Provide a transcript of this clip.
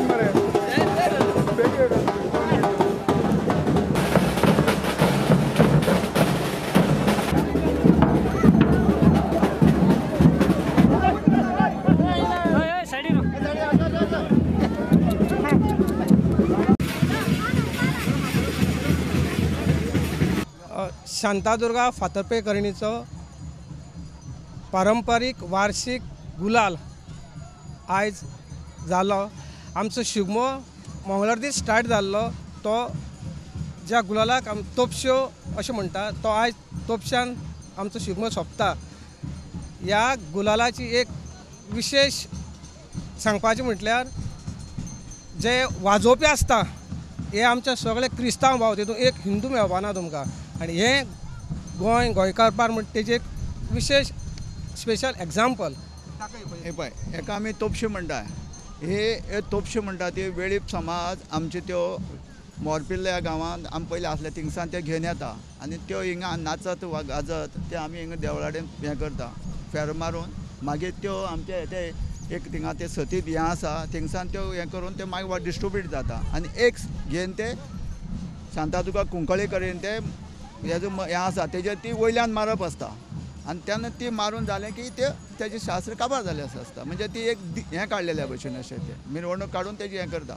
मरे. शांतादुर्गा फातर्पे करणीचो पारंपारीक वार्षिक गुलाल आयज जालो. आमचो शिगमो मंगळार दीस स्टार्ट जाल्लो, तो ज्या गुलालाक आम तोपश्यो अशें म्हणटा तो आयज तोपश्यान आमचो शिगमो सोंपता. ह्या गुलालाची एक विशेष सांगपाचें म्हटल्यार जे वाजोवपी आसता हे आमचे सगळे क्रिस्तांव भाव, तितून एक हिंदू मेळपाना तुमकां. आनी हें गोंय गोंयकारपार म्हण तेजें एक विशेष स्पेशल एग्जाम्पल. हे पळय, हेका आमी तोपशे म्हणटा. हे तोपशे म्हणटा ती वेळीप समाज आमचे त्यो मोरपिल्ल्या गांवांत आमी पयलीं आसले थिंगसान ते घेवन येता आनी त्यो हिंगा नाचत वा गाजत ते आमी हिंगा देवळाडेन हें करता, फेर मारून. मागीर त्यो आमचे ते एक थिंगा ते सतीत हें आसा थिंगसान त्यो हें करून ते मागीर डिस्ट्रिब्यूट जाता आनी एक घेवन ते शांतादुर्गा कुंकळे कडेन ते हेजो हें आसा तेजेर ती वयल्यान मारप आसता आनी तेन्ना ती मारून जालें की ते तेजें शास्त्र काबार जालें आसता. म्हणजे ती एक हें काडलेल्या भशेन अशें ते मिरवणूक काडून तेजें हें करता.